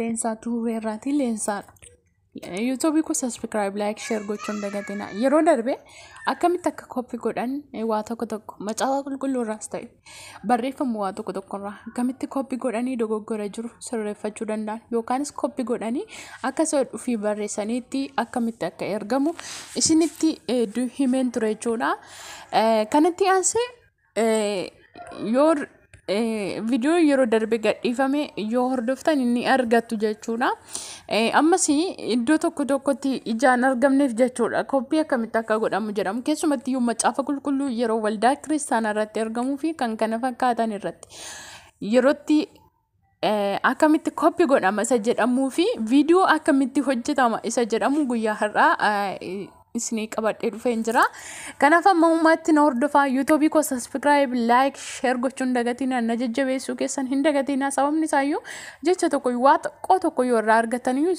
Leensaa Tuubeerraatii Leensaadha. YouTubeii koo subscribe, like, share gochuun dagatina. Yeroo darbe akkamitti akka copy godhan waa tokko tokko macaafa qulqulluu irraas ta'e barreeffama waa tokko tokko irraa akkamitti copy godhanii dogoggora jiru sirreeffachuu danda'an yookaanis copy godhanii akka isa dhufii barreessaniitti akkamitti akka ergamu isinitti himeen ture jechuudha. Kanatti aansee yoo viidiyoo yeroo darbe gadhiifame yoo hordoftan ni argattu jechuudha. Ammas iddoo tokko tokkotti ijaan argamneef jechuudha. Copy akkamitti akka godhamu jedhamu keessumatti iyyuu macaafa qulqulluu yeroo waldaa kiristaanaa irratti argamuu fi kan kana fakkaatan irratti yerootti akkamitti copy godhama isa jedhamuu fi viidiyoo akkamitti hojjetama isa jedhamu guyyaa har'aa isinii qabadhee dhufeen jira. Kanaaf amma ammaatti na hordofaa. YouTubeii koo subscribe, like, share gochuun hin dagatinaa. Na jajjabeessuu keessan hin dagatinaa. Sababni isaayyuu jecha tokko waa xiqqoo tokko yoo irraa argataniyyuu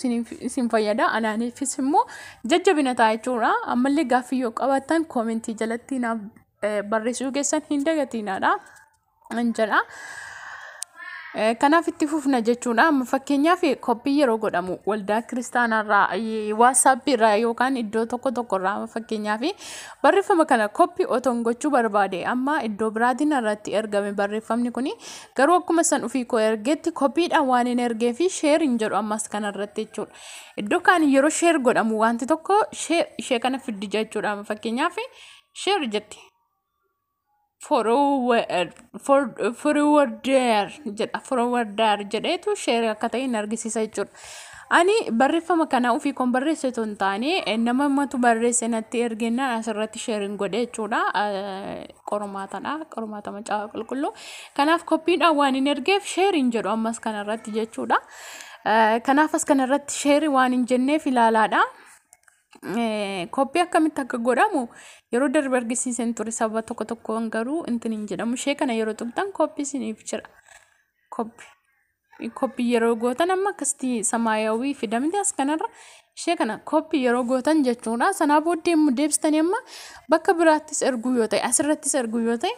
isin fayyada. Anaafis immoo jajjabina ta'a jechuudha. Ammallee gaaffii yoo qabaattan commentii jalatti naaf barreessuu keessan hin dagatinaadha. Jedha. Kanaaf itti fufna jechuudha. Amma fakkeenyaaf copy yeroo godhamu waldaa kiristaanaarraa, WhatsAppii irraa yookaan iddoo tokko tokkorraa, amma fakkeenyaaf barreeffama kana copy otoo gochuu barbaade, amma iddoo biraatiin irratti ergame barreeffamni kuni, garuu akkuma san ofii koo ergeetti copydhaan waan hin ergee fi share hin jedhu ammas kanarratti jechuudha. Iddoo kaan yeroo share godhamu wanti tokko share ishee kana fiddi jechuudha. Amma fakkeenyaaf share jetti. Forwarder jedha, forwarder jedheetu share akka ta'e hin argisiisa jechuudha. Ani barreeffama kana ofii koon barreesse otoo hin taane nama matu barreesse natti ergennaan asirratti shareiin godhe jechuudha. Qormaatadha. Qormaata macaafa qulqulluu. Kanaaf copydhaan waan hin ergeef shareiin jedhu ammas kanarratti jechuudha. Kanaaf as kanarratti share waan hin jenneef ilaalaadha. Copy akkamitti akka godhamu yeroo darbe argisiiseen ture, sababa tokko tokkoon garuu intin hin jedhamu. Ishee kana yeroo tuqxan copy isiniif jira. Copy. Copy yeroo gootan amma akkasitti samaayawii fidamte as kanarra, ishee kana copy yeroo gootan jechuudha. Sanaa booddee immoo deebistanii amma bakka biraattis erguu yoo ta'e, asirrattis erguu yoo ta'e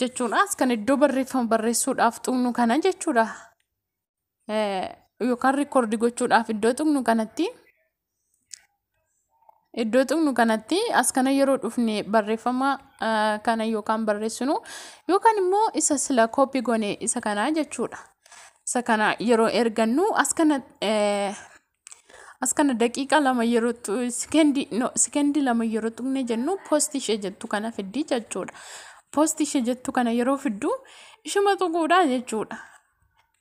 jechuudha. As kan iddoo barreeffama barreessuudhaaf tuqnu kana jechuudha. Yookaan record gochuudhaaf iddoo tuqnu kanatti. Iddoo tuqnu kanatti as kana yeroo dhufne barreeffama kana yookaan barreessinu yookaan immoo isa sila copy goone isa kana jechuudha. Isa kana yeroo ergannu as kana daqiiqaa 2 yeroo sekendii, no, sekendii 2 yeroo tuqne jennu post ishee jettu kana fiddi jechuudha. Post ishee jettu kana yeroo fiddu ishuma tuquudha jechuudha.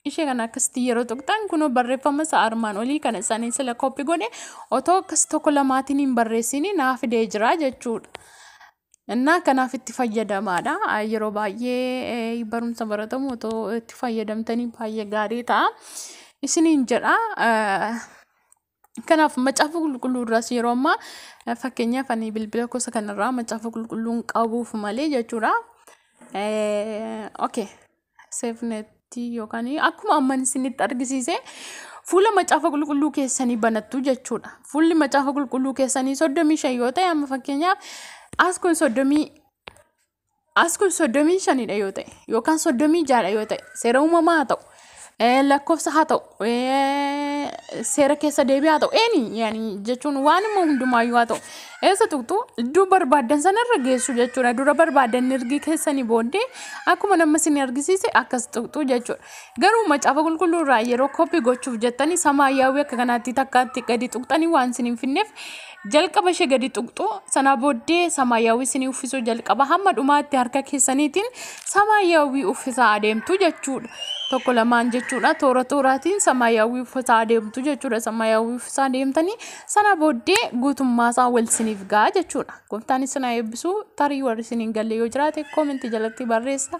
Ishee kana akkasitti yeroo tuqxan kunoo barreeffama isa armaan olii kana isaanii sila copy godhe otoo akkas tokko lamaatiin hin barreessini naa fidee jira jechuudha. Innaa kanaaf itti fayyadamaadha. Yeroo baay'ee barumsa baratamu otoo itti fayyadamtanii baay'ee gaarii ta'a. Isiniin jedha. Kanaaf macaafa qulqulluu irraas yeroo ammaa fakkeenyaaf ani bilbila gosa kanarraa macaafa qulqulluun qabuuf malee jechuudha. Okay. SafeNetii yookaan akkuma amman isinitti argisiise fuula macaafa qulqulluu keessanii banattu jechuudha. Fuulli macaafa qulqulluu keessanii 35 yoo ta'e, amma fakkeenyaaf as kun 35dha yoo ta'e yookaan 36dha yoo ta'e, seera uumamaa haa ta'u, lakkoofsa haa ta'u, seera keessa deebii haa ta'u, eeni yaani jechuun waanuma hundumaayyuu haa ta'u, eessa tuqxu? Iddoo barbaaddan sanarra geessu jechuudha. Dura barbaaddan ergi keessanii booddee akkuma nama isin argisiise akkas tuqxu jechuudha. Garuu macaafa qulqulluu irraa yeroo copy gochuuf jettanii samaayyaawii akka kanaatti takkaatti gadi tuqxanii waan isin hin finneef jalqaba ishee gadi tuqxu. Sanaa booddee samaayyaawii isinii uffisuu jalqaba. Hamma dhumaatti harka keessaniitiin samaayyaawii uffisaa adeemtu jechuudha. Tokko lamaan jechuudha. Toora tooraatiin samaayyaawii uffisaa adeemtu jechuudha. Samaayyaawii uffisaa adeemtanii sana booddee guutummaa isaa wal isiniif ga'a jechuudha. Gooftaan isin haa eebbisu. Tarii warri isin hin galle yoo jiraate commentii jalatti barreessa.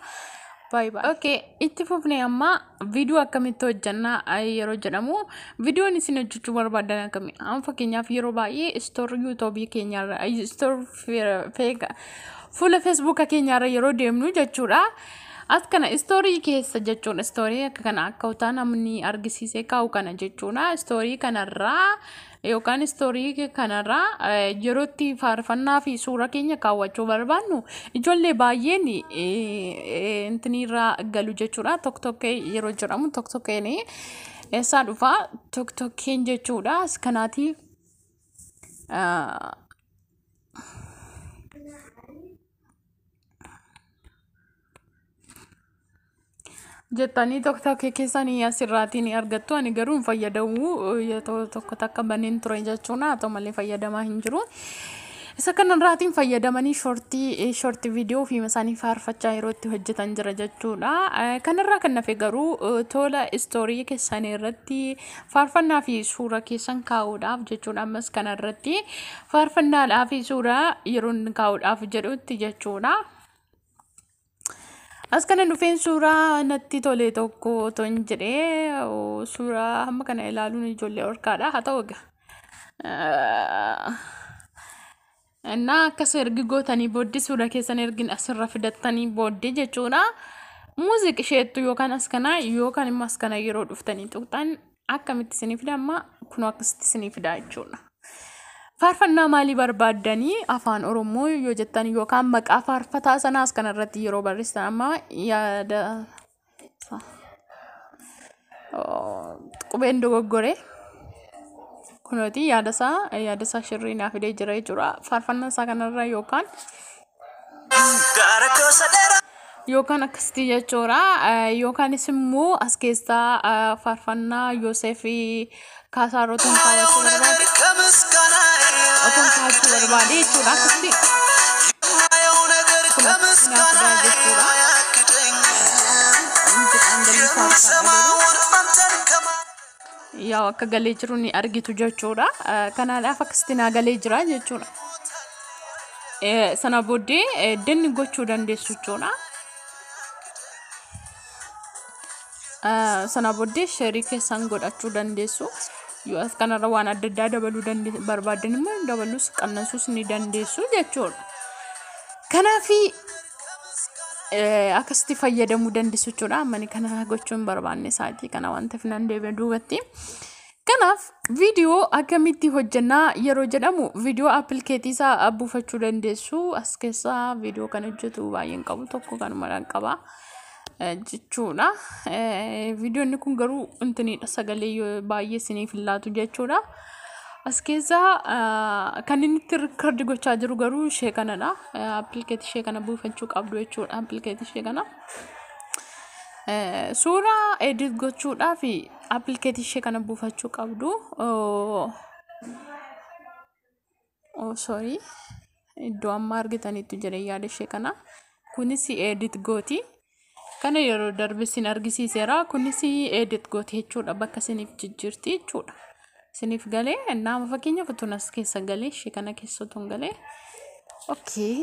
Baay'ee baay'ee. Okay, itti fufnee amma viidiyoo akkamitti hojjannaa yeroo jedhamu, viidiyoon isin hojjechuu barbaadan akkamii? Amma fakkeenyaaf yeroo baay'ee story YouTubeii keenyarra, story fuula Facebooka keenyarra yeroo deemnu jechuudha. As kana story keessa jechuudha. Story akka kana akka utaa namni argisiisee kaa'u kana jechuudha. Story kanarraa yookaan story kanarraa yeroo itti faarfannaa fi suura keenya kaawwachuu barbaannu ijoollee baay'een intiniirraa galu jechuudha. Tokko tokko yeroo jedhamu tokko tokkeen Eessaa dhufaa tokkokkeen jechuudha. As kanaati jettanii tokkokkee keessanii asirraatii ni argattu. Ani garuu hin fayyadamu, yeroo tokko takka baneen ture jechuudha. Haa ta'u malee fayyadamaa hin jiru. Isa kanarraatiin fayyadamanii short video fi isaanii faarfachaa yeroo itti hojjetan jira jechuudha. Kanarraa kan nafe garuu tola story keessanii irratti faarfannaa fi suura keessan kaa'uudhaaf jechuudha. Ammas kanarratti faarfannaadhaa fi suuraa yeroo inni kaa'uudhaaf jedhutti jechuudha. As kana dhufeen suuraa natti tole tokko otoo hin jedhee, suuraa hamma kana ilaaluun ijoollee orkaadha. Haa ta'u egaa. Innaa akkas ergi gootanii booddee suura keessan ergin asirra fidattanii booddee jechuudha. Music isheettu yookaan as kana yookaan immoo as kana yeroo dhuftanii tuqxan akkamitti isinii fida? Amma kun akkasitti isinii fida jechuudha. Faarfannaa maalii barbaaddanii? Afaan Oromoo yoo jettan yookaan maqaa faarfataa sanaas kanarratti yeroo barreessitan, amma yaada qubeen dogoggore, kunooti yaada isaa shirrii naa fidee jira jechuudha. Faarfannaa isaa kanarra yookaan Gaara gosa dheeraa. yookaan akkasitti jechuudha. Yookaanis immoo as keessaa faarfannaa Yoosef Kaasaa otoon kaawwachuu barbaade ከምስጋናዬ otoon kaawwachuu barbaade jechuudha. Akkasitti የማየው ነገር kun akkasitti naa fidaa ከምስጋናዬ jechuudha. አያግደኝም። Muuziqaan galii faarfaadha garuu. የምሰማውን አንተን ከማ Yaa, akka galee jiru ni argitu jechuudha. Kanaadhaaf akkasitti naa galee jira jechuudha. Sana booddee done gochuu dandeessu jechuudha. Sana booddee share keessan godhachuu dandeessu. Yoo as kanarra waan adda addaa dabaluu barbaaddan immoo dabaluus qannasuus ni dandeessu jechuudha. Kanaafi akkasitti fayyadamuu dandeessu jechuudha. Amma ani kana gochuu hin barbaanne sa'aatii kana waan ta'eef nan deebi'a duubatti. Kanaaf viidiyoo akkamitti hojjannaa yeroo jedhamu, viidiyoo appilikeetii isaa buufachuu dandeessu. As keessaa viidiyoo kan hojjetu baay'een qabu, tokko kanuma qaba jechuudha. Viidiyoonni kun garuu intiniidha, sagalee yoo baay'ee isiniif hin laatu jechuudha. As keessaa kan inni itti record gochaa jiru garuu ishee kanadha. Appilikeetii ishee kana buufachuu qabdu jechuudha. Appilikeetii ishee kana. Suuraa edit gochuudhaaf appilikeetii ishee kana buufachuu qabdu. Oh, sorry. Iddoo amma argitanitti jedhee yaada ishee kana. Kunis edit gooti. Kana yeroo darbe isin argisiiseera. Kunis edit gooti jechuudha. Bakka isiniif jijjiirti jechuudha. Isiniif galee nama fakkeenyaaf utuun as keessa galee, ishee kana keessa utuun galee. Okay.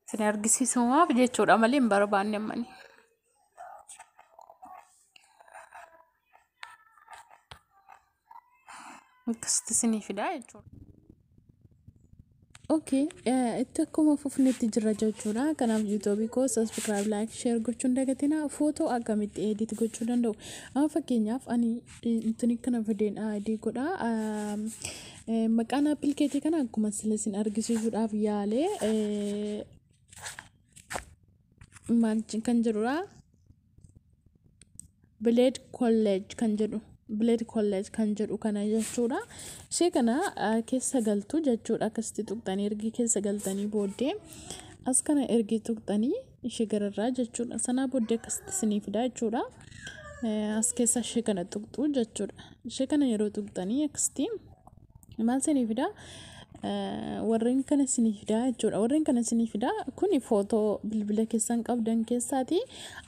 Isin argisiisumaaf jechuudha malee hin barbaanne ammani. Akkasitti isinii fidaa jechuudha. Okay, itti akkuma fufnetti jira jechuudha. Kanaaf yuutuubii koo subscribe, like, share gochuun dagatina. Footoo akkamitti edit gochuu danda'u? Amma fakkeenyaaf ani intini kana fideen ID godha. Maqaan appilikeetii kana akkuma sila isin argisiisuudhaaf yaale maal kan jedhudha? Blade College kan jedhu. Blade College kan jedhu kana jechuudha. Ishee kana keessa galtu jechuudha. Akkasitti tuqxanii ergi keessa galtanii booddee as kana ergi tuqxanii ishee gararraa jechuudha. Sanaa booddee akkasitti isinii fida jechuudha. As keessa ishee kana tuqxu jechuudha. Ishee kana yeroo tuqxanii akkasitti maal isinii fida? Warreen kana isinii fida jechuudha. Warreen kana isinii fida kuni footoo bilbila keessan qabdan keessaati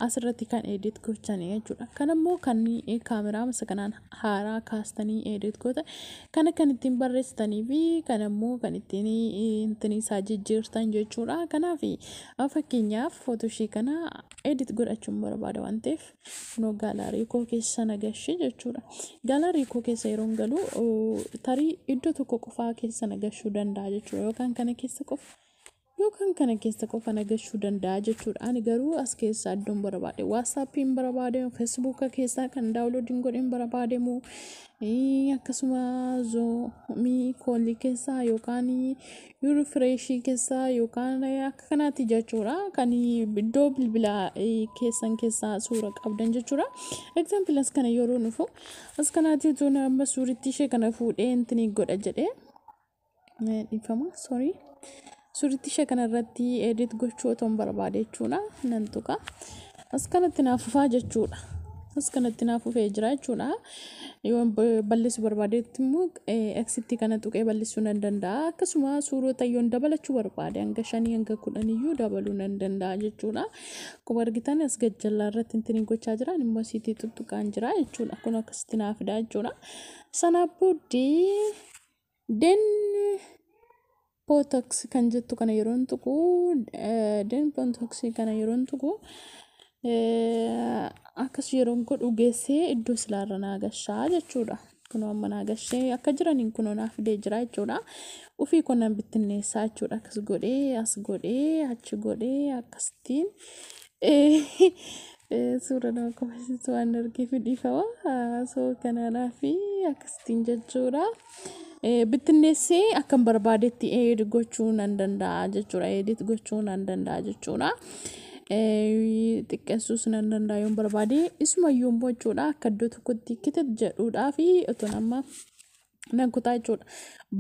asirratti kan edit gochanii jechuudha. Kan immoo kan kaameraa masa kanaan haaraa kaastanii edit goota. Kana kan ittiin barreessitanii fi kan immoo kan ittiin intini isaa jijjiirtan jechuudha. Kanaaf fakkeenyaaf footoo ishee kana edit godhachuun barbaada waan ta'eef kunoo gallery koo keessa nagashee jechuudha. Gallery koo keessa yeroo galu tarii iddoo tokko qofaa keessa nagashuu danda'a jechuudha. Yookaan kana keessa qofa Yookaan kana keessa qofa nagashuu danda'a jechuudha. Ani garuu as keessa iddoon barbaade WhatsAppiin barbaade, Facebooka keessaa kan downloadiin godhin barbaade moo akkasuma Zoomii callii keessaa yookaan refreshii keessaa yookaan akka kanaatti jechuudha. Kan iddoo bilbilaa keessan keessaa suura qabdan jechuudha. Example, as kana yeroo dhufu as kanaatti utuu amma suuritti ishee kana fuudhee intini godha jedhee, dhiifama, sorry. Suuritti ishee kana irratti edit gochuu otoo hin barbaade jechuudha. Nan tuqa. As kanatti naaf fufaa jechuudha. As kanatti naaf fufee jira jechuudha. Yoo balleessuu barbaadetti immoo eksitti kana tuqee balleessuu nan danda'a. Akkasuma suurota yoon dabalachuu barbaade hanga 5 hanga 10 iyyuu dabaluu nan danda'a jechuudha. Akkuma argitan as gajjallaa irratti intini gochaa jira. Immoo asiitii tuttuqaan jira jechuudha. Kun akkasitti naaf fida jechuudha. Sanaa booddee den photos kan jettu kana yeroon tuqu, den photos kana yeroon tuqu, akkas yeroon godhu geessee iddoo silaarra naa gashaa jechuudha. Kunoo amma naa gashee akka jiraniin kunoo naa fidee jira jechuudha. Ufii koo nan bittinneessaa jechuudha. Akkas godhee, as godhee, achi godhee, akkasittiin suura nama kofalchiisu waan argeef dhiifama. So kanaadhaa fi akkasittiin jechuudha. Bittinneessee akkan barbaadetti edit gochuu nan danda'a jechuudha. Edit gochuu nan danda'a jechuudha. Xiqqeessuus nan danda'a yoon barbaade. Isumayyuu immoo jechuudha akka iddoo tokkotti kitit jedhuudhaa fi otoon amma nan kutaa jechuudha.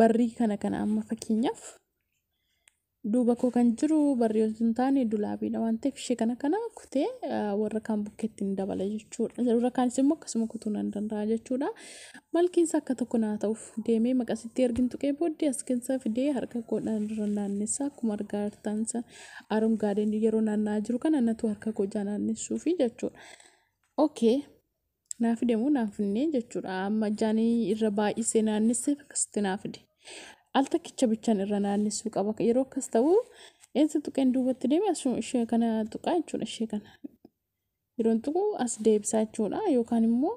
Barrii kana amma fakkeenyaaf duuba koo kan jiru barrii osoo hin taane dulaabiidha waan ta'eef ishee kana kutee warra kaan bukkeetti hin dabala jechuudha. Warra kaanis immoo akkasuma kutuu nan danda'a jechuudha. Malkiinsa akka tokko naa ta'uuf deemee maqasitti ergin tuqee booddee as keessa fidee harka koodhaan irra naannessa. Akkuma argaa jirtan arungaadeen yeroo naanna'aa jiru kana natu harka koo ijaa naannessuufi jechuudha. Okay. Naa fide moo naaf finnee jechuudha. Amma ijaanii irra baay'isee naannesseef akkasitti naa fide. Al takkicha bichaan irra naannessuu qaba. Yeroo akkas ta'u eessa tuqeen duubatti deeme? Asuma ishee kana tuqaa jechuudha, ishee kana. Yeroon tuqu as deebisaa jechuudha. Yookaan immoo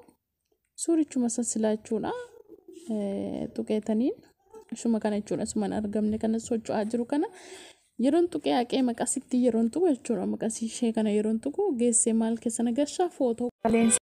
suurichuma sassilaa jechuudha. Tuqeetaniin ishuma kana jechuudha. Asumaan argamne kana socho'aa jiru kana yeroon tuqee haqee maqasitti yeroon tuqu jechuudha. Maqasii ishee kana yeroon tuqu geessee maal keessa na gashaa? Footoo.